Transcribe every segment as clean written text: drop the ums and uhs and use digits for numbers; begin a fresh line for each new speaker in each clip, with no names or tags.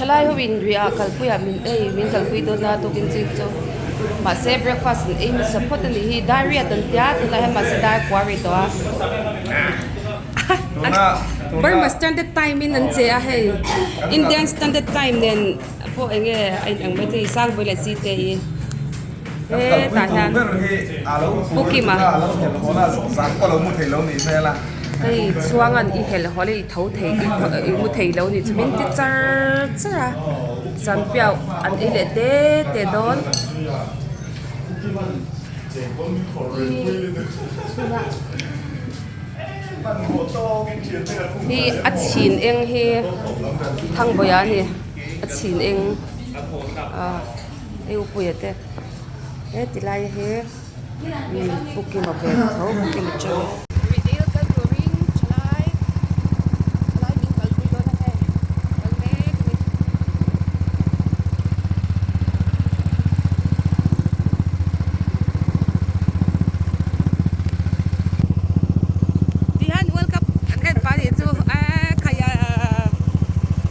Thalai ho in riah kalpui ah min ei min kalpui dawn a tukin ching chu mahse breakfast an ei hmasa phawt a nih hi dar riat an tia tunah hian mahse dar kua rih tawh a Burma standard time in an che a hei Indian standard time nen pawh eng nge a inang maithei Sangbawi leh Site hi hetah hian Pu Kima. Hei chhuangan i helh haw leh i tho thei i mu thei lo ni chu min ti char char a zanpiau an ei leh te te dawn. Hi a chhin eng hi Thangbawiah a ni a chhin eng ah hei upuia te he ti lai hi Pu Kima ve tho Pu Kima chu. Rih kal turin thalai thalai min kalpui dawn a hei kal mek a ni. Tihian World Cup an en pah anih chu eee khaia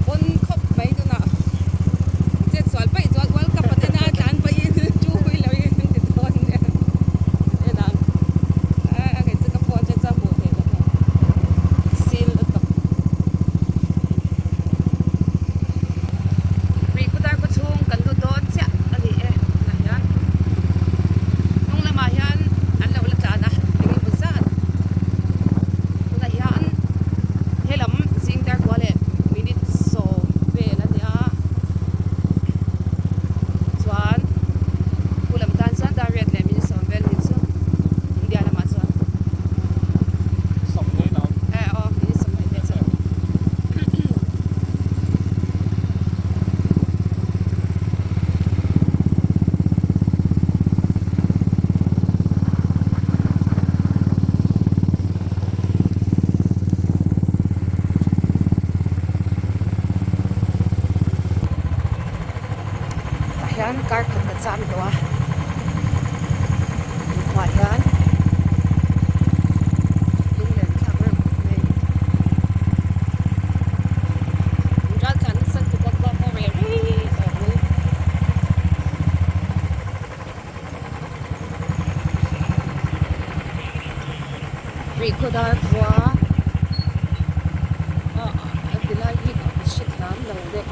pawn khawp mai tunah chet sual paih chuan World Cup an en a tlan pahin two wheeler in an ti dawn nia en ang eee kei chu ka phone te chuan hmuh theih loh sil lutuk. Rihkhawdar khaw chhung kan lut dawn chiah a ni e tunah hian hnung lamah hian an lo la tlan a eng emaw zat tunah hian helam zing dar kua leh minute sawm vel a nia chuan khu lam tan chuan dar riat leh minute sawm vel ni chu India lamah chuan eh aw minute sawmhnih vel chu. Tah hian kar khat ka cham tawh a inkhawh hian lunglen thlak reuh khawp mai. Ral tlan nasa lutuk a khua pawh reh rei tawh mai. Rihkhawdar khua ah a ti lai hi ka hre thiam lo deuh.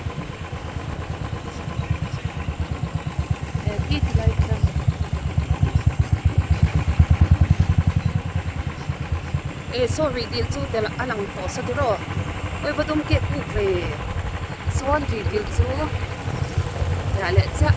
He ti lai khian Eh saw rih dil chu tel a lang tawh sa tiraw awi va dum kek kuk ve chuan rih dil chu dah leh chiah.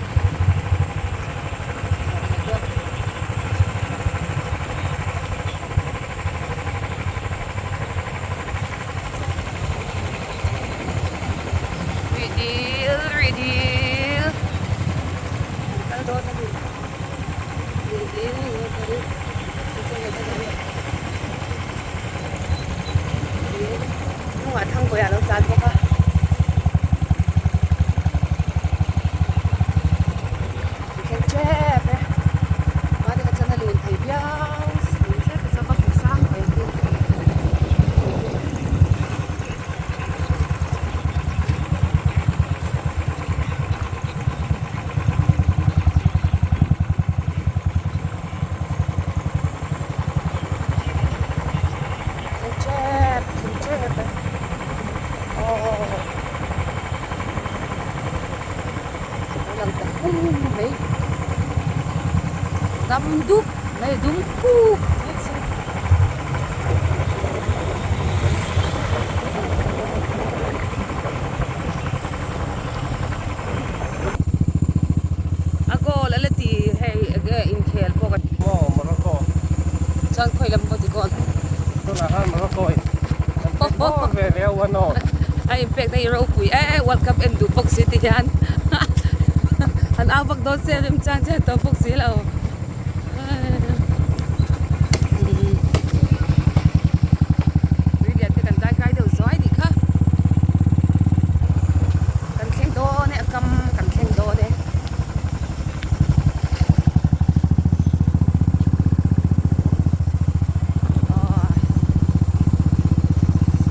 Rih dil rih dil kal dawn a ni rih dil hnungah thangkawi a lo tlan bawk a. Thleng tep e mahni ka chuan a lun thei viau si zet a chuan ka hmu sang ve chu. Thleng tep thleng tep e aww a lang ta hung mai dam dup mai dum kuk mai chu. A goal a la ti hei enge inkhel pawh ka
Maw Morocco
chuan khawi lam pawh ti goal
tunah khan Morocco in an pek bawr ve ve a one all
a inpek na hi ropui em em World Cup en duh bawk si ti hian an au vak dawn se remchang chiah tawh bawk si lo. Tui lian te kan dai kai deuh zuai nih kha kan thleng dawn e a kam kan thleng dawn e.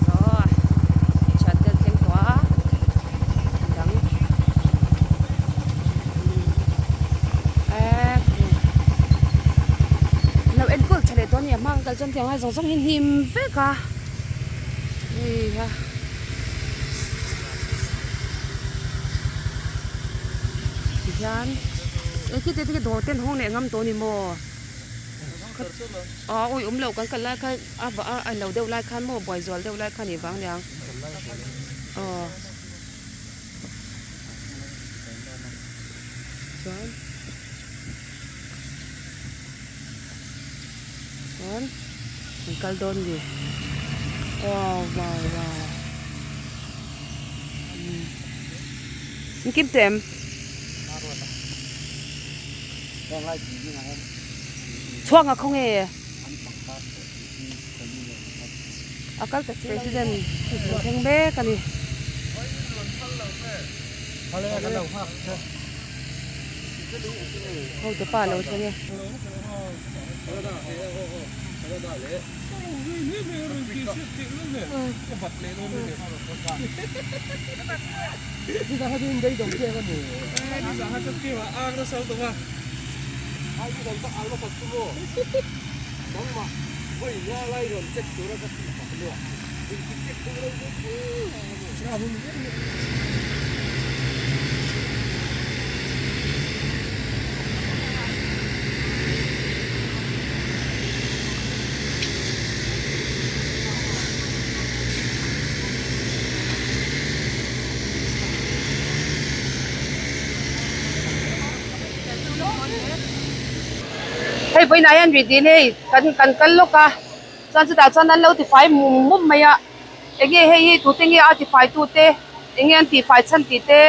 Saw thian te an thleng tawh a dang. kal chuan tiang lai zawng zawng hi hnim vek a heiha. Tihian e khiti te khi dawr te an hawng leh ngam tawh a ni maw aw awih awm loh kan kal lai khan a va a a lo deuh lai khan maw buai zual deuh lai khan nih vang aniang aw chuan. Chuan an kal dawn ni wow wow wow umm kim teh em chhuak ang khawnge a kal ta president lo thleng mek a ni. Hotu pa lo thleng e. Hei vawiinah hian ri dil hei kan kan kal lawk a chuan chutah chuan an lo tifai mum mum mai a. Enge hei hi tute nge a tifai tute enge an tihfai chhan tih te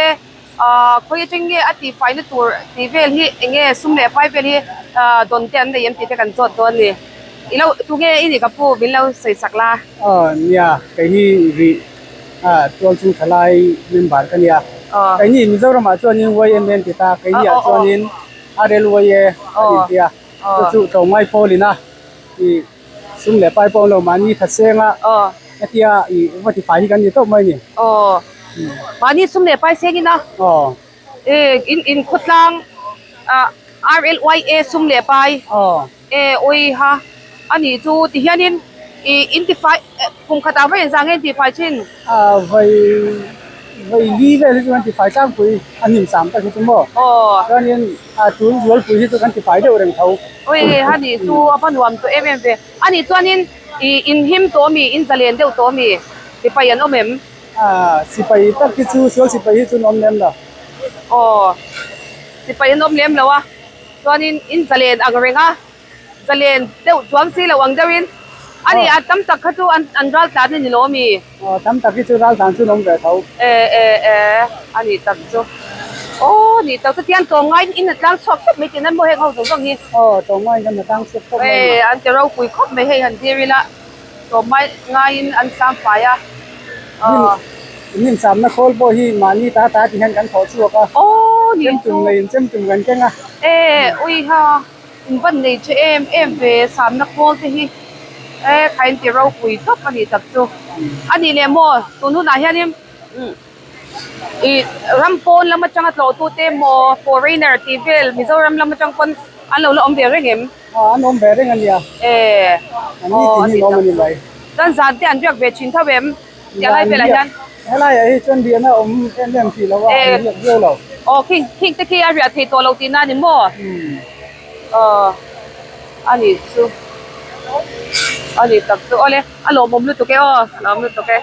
ahh khawi atang nge a tihfai na tur tih vel hi enge sum leh pai vel hi ahh dawn te an nei em tih te kan zawt dawn a ni i lo tunge i nih ka pu min lo sawi sak la.
Aw nia kei hi rih ah tual chung tha lai member ka nia keini Mizoram ah chuanin YMA an ti ta keini ah chuanin RLYA an inti a chu chu tlawmngai pawl ina ih Sum leh pai pawh lo mahni tha seng a hetia ih va ti fai hi kan ni tawp mai a ni.
Aw mahni sum leh pai seng in a.
Aw.
E in in khawtlang ah RLYA sum leh pai.
Aw.
E ui ha a nih chu ti hian in ih in ti fai kum khat ah vawi engzah nge in ti fai thin?
A vawi vawi li vel hi chu kan ti fai tlangpui a hnim sam tak hi chu maw.
Aw.
Chuanin A tun zualpui hi chu kan ti fai deuh reng tho.
Oi a nih chu a va nuam tawh em em ve. A nih chuanin i inhim tawh ami, in zalen deuh tawh ami? Sipai an awm em?
A sipai tak hi chu sual sipai hi chu an awm lem lo.
Aw sipai an awm lem lo a, chuanin in zalen ang reng a. Zalen deuh chuang si lo ang deuhin a ni a, tam tak kha chu an an ral tlan a ni lo ami?
Aw tam tak hi chu ral tlan chu an awm ve tho.
E e e a ni tak chu. Aw ni tak chu tiang tlawmngaiin in a tlang chhuak khawp mai tih nan maw heng ho zawng zawng hi.
Aw tlawmngaiin kan a tlang chhuak khawp mai.
E an ti ropui khawp mai hei han zir ila tlawmngai ngaiin an sang fai a.
Aw. Hnim samna khawl pawh hi mahni ta ta ti hian kan thawh chhuak a.
Aw ni chu.
Chemtum neiin chemtum kan keng a.
E ui ha. In van nei che em em ve samna khawl te hi e kha in ti ropui tawp a nih tak chu a nih leh maw tun hunah hianin ih ram pawn lam atanga tlawh tu te maw foreigner tih vel Mizoram lam atang pawn an lo la awm ve reng em?
Aw an awm ve reng a nia
e
an ni tin hi an awm a ni mai
chuan zan te an riak ve thin tho em tiang lai velah hian
helai ah hi chuan riahna awm em em tih lo a an riak viau lo
aw khing khing te khi a riah thei tawh lo tihna a ni maw aw a nih chu a nih tak chu awle a lawmawm lutuk e aw a lawm lutuk e.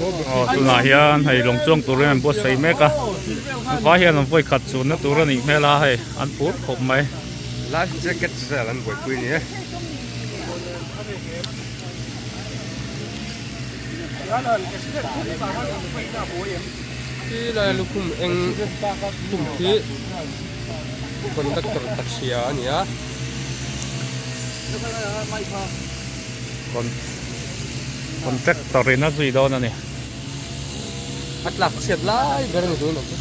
Aw tunah hian hei lawng chuang turin an buatsaih mek a vai hian an vawi khat chunna tur a nih hmel a hei an phur khawp mai.
Life jacket vel an buaipui a ni e. Khi lai lukhum eng khum khi conductor taxi a ni a.
Contractor in a zui dawn a ni.
A tlak chhiat lai ber a ni tun ang chu.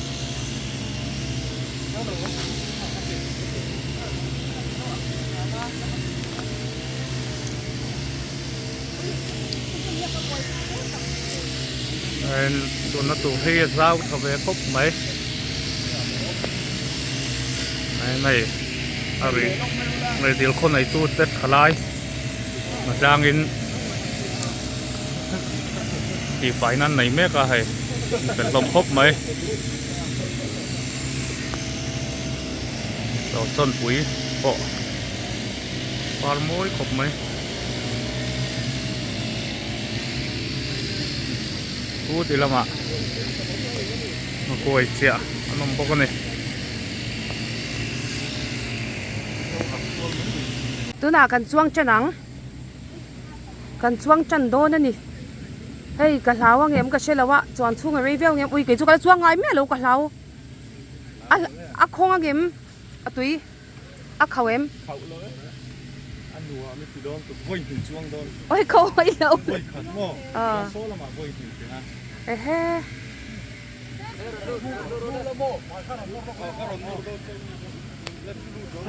Tuna tur hi a zau tha ve khawp mai. Hei a ri rei khaw nei tu te tha lai hnatlangin tihfai nan nei mek a hei an fel hlawm khawp mai. Chawnpui pawh par mawi khawp mai. Chu ti lamah kawi chiah an awm bawk a ni.
Tunah kan chuang tan ang. Kan chuang tan dawn a ni. Hei ka hlau ang em ka hre lo a chuan chhung a rei viau ang em ui kei chu ka la chuang ngai miah lo ka hlau a a khawng ang em a tui. A khauh em?
Khauh lo e. A nuam i ti dawn tuk vawi hnih chuang dawn.
Oi khauh mai lo.
Vawi khat maw? Chuan saw lamah vawi hnih teh a.
Ehe.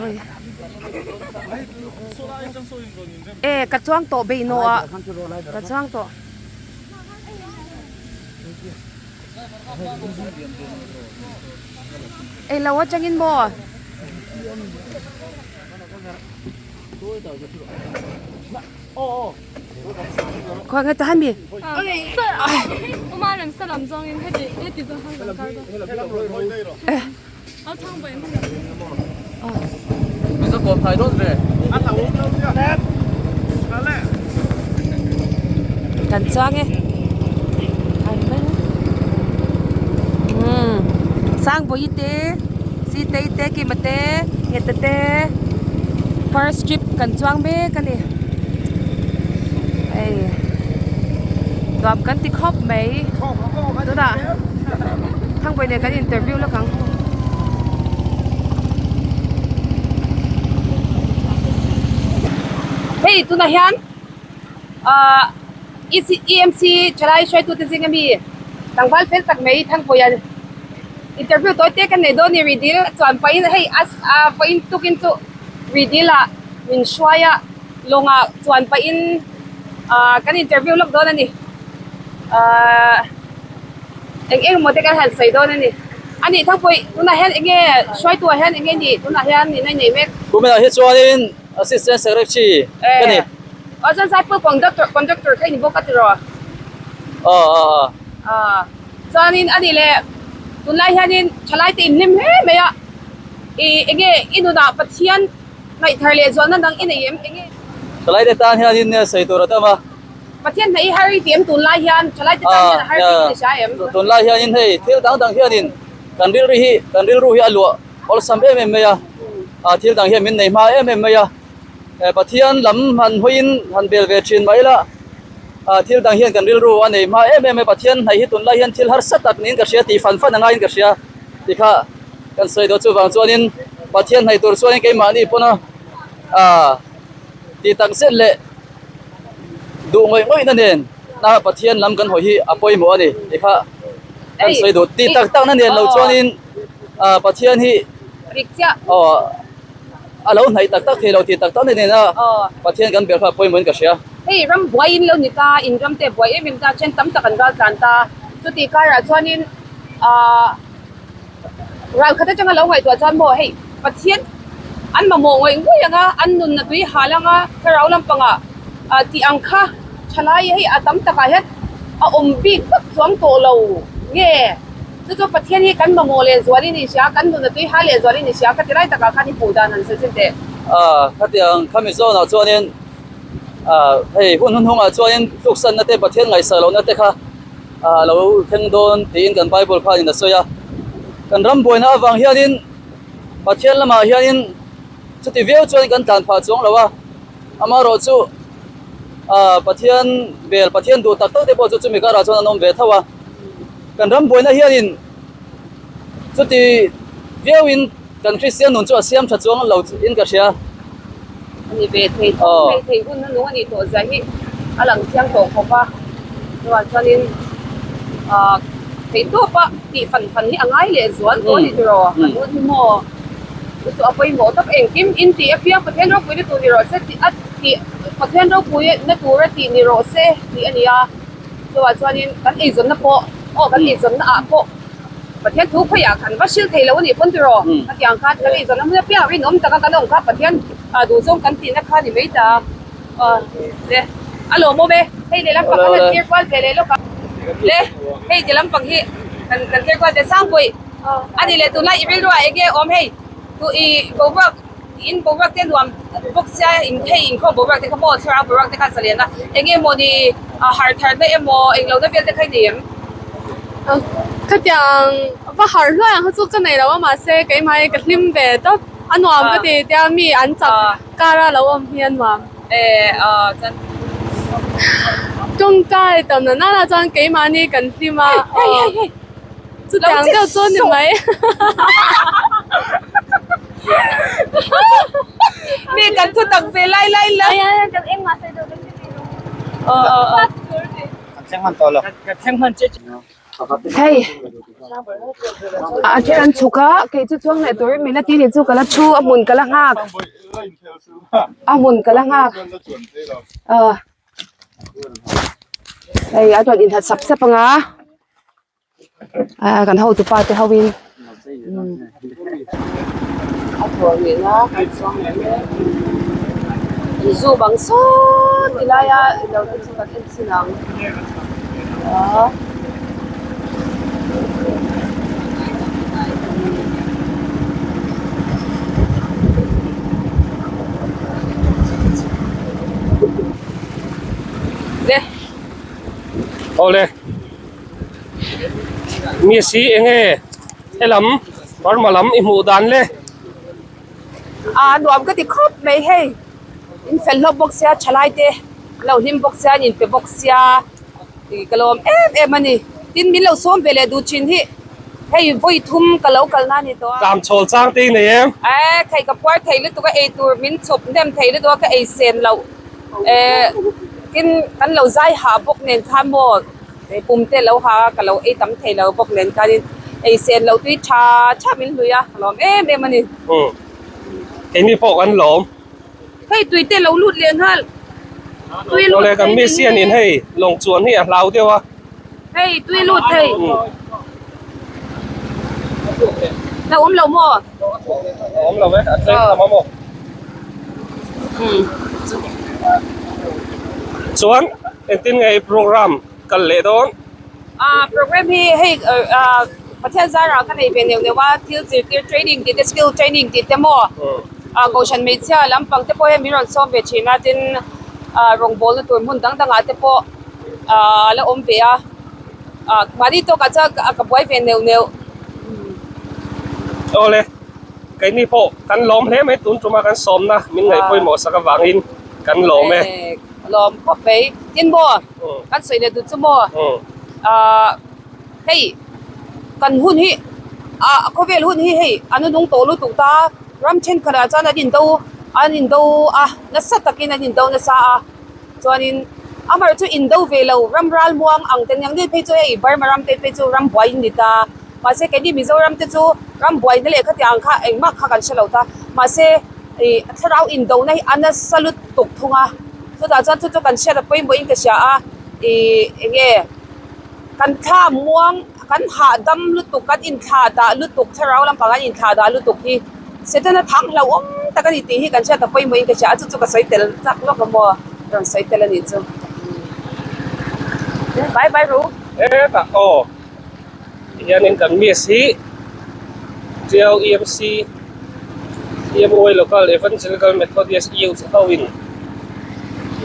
Oi. E ka chuang tawh bei nawh a. Ka chuang tawh. Ei lo atangin maw? Khawi nge tahan mi? Kan chuang e. Sangbawi te, Sitei te, Kima te, Ngheta te first trip kan chuang mek a ni. Hei nuam kan ti khawp mai. Tunah Thangbawi nen kan interview lawk ang. Hei tunah hian ahh EMC thalai hruaitute zinga mi tlangval fel tak mai Thangpuia interview tawi te kan nei dawn a ni Ridil chuan pahin hei a vawiin tukin chu Ridil ah min hruai a lawngah chuan pahin ahh kan interview lawk dawn a ni ahh. Eng eng emaw te kan han sawi dawn a ni. A nih Thangpui, tunah hian eng nge hruaitu ah hian eng nge ni tunah hian nihna i nei mek?
Kuminah hi chuanin Assistant Secretary ka ni.
Aw chuan Saipur Conductor Conductor kha i ni bawk a tiraw?
Aw aw aw.
Aw chuanin a nih leh tunlai hianin thalai te inhlim hle mai a, i eng nge i nunah Pathian ngaihthar leh zualna dang i nei em? Eng nge?
Thalai te tan hianin sawi tur a tam a.
Pathian hna i har i ti em tunlai hian thalai te tan hian a har bik a ni hria em?
Tunlai hianin hei thil dang dang hianin kan rilru hi kan rilru hi a luah awlsam em em mai a, ah thil dang hian min nei hma em em mai a, Pathian lam han hawiin han bel ve thin mai la, ah thil dang hian kan rilru a nei hma em em mai Pathian hnaih hi tunlai hian thil harsa tak niin ka hria tih fan fan a ngaiin ka hria tikha kan sawi dawn chuvang chuanin Pathian hnaih tur chuanin keimahni pawna ah tih tak zet leh Duh ngawih ngawih na nen na Pathian lam kan hawi hi a pawimawh a ni tih kha kan sawi duh. Tih tak tak na nen lo chuanin Pathian hi aw a lo hnaih tak tak thei lo tih tak tak na nen a Pathian kan ber kha a pawimawh in ka hria.
Hei ram buai in lo ni ta, in ram te buai em em ta, then tam tak an ral tlan ta. Chutih karah chuanin ahh. Ral khat atanga lo ngaihtuah chuan maw hei Pathian an mamawh ngawih ngawih ang a, an nunna tui hal ang a, thlarau lampangah ah tih ang kha thalai hei a tam takah hian a awm bik vak chuang tawh lo nge chu chu Pathian hi kan mamawh leh zualin i hria, kan nunna tui hal leh zualin i hria ka ti lai takah khan i hmuh dan han sawi chin teh.
Ah khatiang khami zawnah chuanin ah hei hun hun hungah chuanin tluksanna te Pathian ngaihsak lohna te kha. a lo thleng dawn tiin kan Bible khanin a sawi a. Kan ram buaina avang hianin Pathian lamah hianin chuti viau chuan kan tlan phah chuang lo a, amaherawh chu ah Pathian bel Pathian duh tak tak te pawh chu chumi karah chuan an awm ve tho a. Kan ram buaina hianin chuti viauin kan Kristian nun chu a siam tha chuang lo in ka hria.
A ni ve thei tho mai thei hun a nung a nih tawh zia hi a lang chiang tawh khawp a, chuan chuanin ah thei tawp a tih fan fan hi a ngai leh zual tawh a ni tiraw a hun hi maw chu chu a pawimawh tak engkim in tih apiang Pathian ropui na tur ni rawh se tih a tih Pathian ropui na tur a tih ni rawh se tih a ni a chuan chuanin kan eizawnna pawh aw kan eizawnna ah pawh. Pathian thu khawiah kan va hrilh thei lo a nih pawn tiraw? A tiang khan kan eizawn a hmun apiang rinawm taka kan awm kha Pathian duhzawng kan tihna kha a ni mai ta. Le a lawmawm e, hei lehlam pang kan han thlir kual ve leh lawk a. Le hei ti lampang hi kan kan thlir kual ve sang pawih a ni leh tunlai i rilruah eng nge awm hei tu i boruak in boruak te nuam bawk sia in hei inkhawm boruak te kha maw thlarau boruak te kha a zalen a eng nge mawni har tharna emaw englo na vel te kha i nei em?
Khatiang va har hluai ang kha chu ka nei lo a mahse keimah hi ka hlim ve tawp a nuam ka ti tia mi an chak kar a lo awm hi a nuam. Tawngtai tam na nana chuan keimahni kan hlim a chutiang deuh chu ni mai.
Mi kan thu tak ve lai lai lai. Hei a then an chhuk a kei chu chuang leh turin min la ti ni chu ka la thu a hmun ka la nghak a hmun ka la nghak ah hei a rawn inhat sap sap ang a ah kan hotupa te ho in a thuah ngei a kan chuang leh mek an zu bang sawn ti lai a ilo te chu kan en chin ang ah. Le.
Awle. Miss hi enge helam Burma lam i hmuh dan le?
A nuam ka ti khawp mai hei in fel hlawp bawk sia thalai te an lo hlim bawk sia an inpe bawk sia ih ka lawm em em a ni tin min lo sawm ve leh duh thin hi hei vawi thum ka lo kal na a ni tawh a.
Tlam chhawl chang te i nei em?
E thei ka puar thei lutuk a eitur min chhawp hnem thei lutuk a ka ei sen loh e tin kan lo zai hah bawk nen khan maw. Pum te lo ha a, ka lo ei tam thei lo bawk nen khanin ei sen loh tui tha tha min hlui a, ka lawm em em a ni.
Umm keini pawh kan lawm.
Hei tui te lo lut leh nghal. Tui lut
Awle kan miss hian in hei lawng chuan hi a hlau deuh a.
Hei tui lut thei. La awm lo maw?
Awm lo e, a tlem tham a maw? Chuan engtin nge i program kal leh dawn?
Ah program hi hei ah Pathian zarah ka nei ve neuh neuh a, thil zirtir training tih te skill training tih te maw ah kohhran hmeichhia lampang te pawh hian min rawn sawm ve thin a tin ah rawngbawlna tur hmun dang dangah te pawh ah a la awm ve a ah mahni tawkah chuan ka buai ve neuh neuh.
Awle. Keini pawh kan lawm hle mai tun tuma kan sawmna min ngaih pawimawh sak avangin kan lawm e.
Lawm khawp mai. Tin maw kan sawi leh duh chu maw ah hei kan hun hi ah khawvel hun hi hei an nung tawh lutuk ta ram thenkhatah chuan an indo an indo a nasa takin an indo nasa a chuanin amaherawhchu chu indo ve lo ram ralmuang ang te aniang phei chu hei Burma ram te phei chu ram buai an ni ta. Mahse keini Mizoram te chu ram buaina leh khatiang kha engmah kha kan hre lo ta. Mahse ih thlarau indona hi a nasa lutuk thung a, chutah chuan chu chu kan hriat a pawimawhin ka hria a, ih eng nge kan thla muang kan hahdam lutuk kan inthla dah lutuk thlarau lampang kan inthla dah lutuk hi Setana thang hlauhawm tak a ni tih hi kan hriat a pawimawhin ka hria a, chu chu ka sawi tel chak lawk a maw rawn sawi tel a nih chu. Bye bye ru.
Hetah aw. Tihianin kan miss hi Tiau EMC EMY Local Evangelical Methodist Youth ho in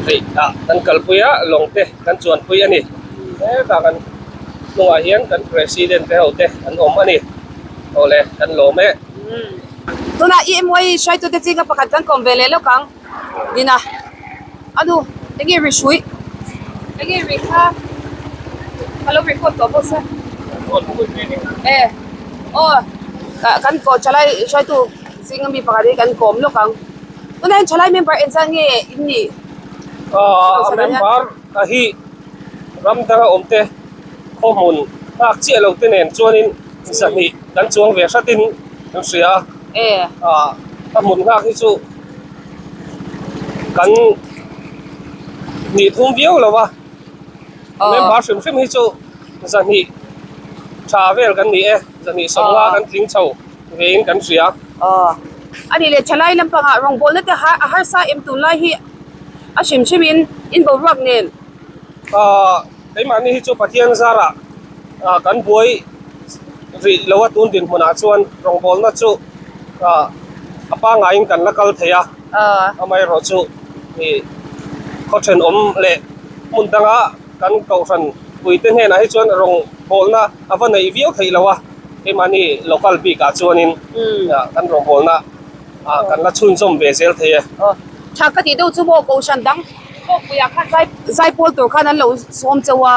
rih ah kan kalpui a lawng te kan chuanpui a ni hetah kan. Hnungah hian kan President te ho te an awm a ni. Awle kan lawm e.
Tunah EMY hruaitute zinga pakhat kan kawm ve leh lawk ang. Nina, Anu, enge ri hrui? Enge ri kha? Ka lo record tawh bawk se. E, aw, kan kawh thalai hruaitu zinga mi pakhat hi kan kawm lawk ang. Tunah hian thalai member engzat nge in nih?
A member a hi ram danga awm te khawhmun nghak chiah lo te nen chuanin zahnih kan chuang ve hratin kan hria a, a hmun nghak hi chu kan hnih thum viau lo a, member hrim hrim hi chu zahnih tha vel kan ni e, zahnih sawmnga kan tling chho vein kan hria.
A nih leh thalai lampangah rawngbawlna te a harsa em tunlai hi a hrim hrimin in boruak nen.
Ahh keimahni hi chu Pathian zarah ah kan buai rih lo a tun dinhmunah chuan rawngbawlna chu ah a pangaiin kan la kal thei a amaherawh chu ih khaw thenawm leh hmun danga kan kohhran puite hnenah hi chuan rawngbawlna a va neih viau theih lo a keimahni local bikah chuanin kan rawngbawlna ah kan la chhunzawm ve zel thei e.
Tha ka tih deuh chu maw kohhran dang kawngpuiah khan zai zai pawl tur khan an lo sawm chauh a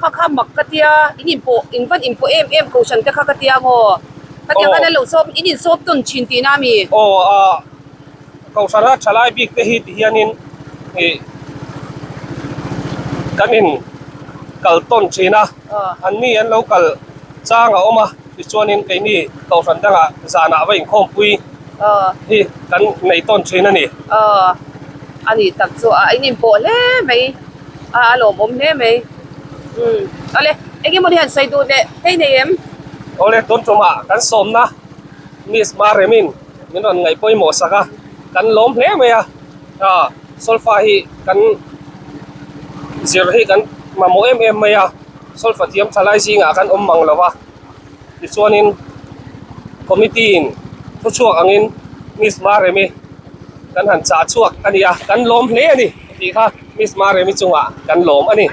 kha kha mak ka tia in inpawh in van inpawh em em kohhran te kha ka tia maw khatiang khan an lo sawm in insawm tawn thin tihna a mi.
Aw ah kohhrana thalai bik te hi ti hianin ih kan in kal tawn thin a an ni an lo kal chang a awm a. Tichuanin keini kohhran dangah zanah va inkhawmpui hi kan nei tawn thin a ni.
Aw, a nih tak chu a inpawh hle mai, a lawmawm hle mai. Umm, awle, engemaw ni han sawi duh leh hei nei em?
Awle, tun tumah kan sawmna Miss Maremin min rawn ngaih pawimawh sak a, kan lawm hle mai a, solfa hi kan zir hi kan mamawh em em mai a. Solfa thiam thalai zingah kan awm mang lo a, tichuanin committee in thu chhuak angin Miss Maremi kan han chah chhuak a ni a, kan lawm hle a ni tih kha Miss Maremi chungah kan lawm a ni.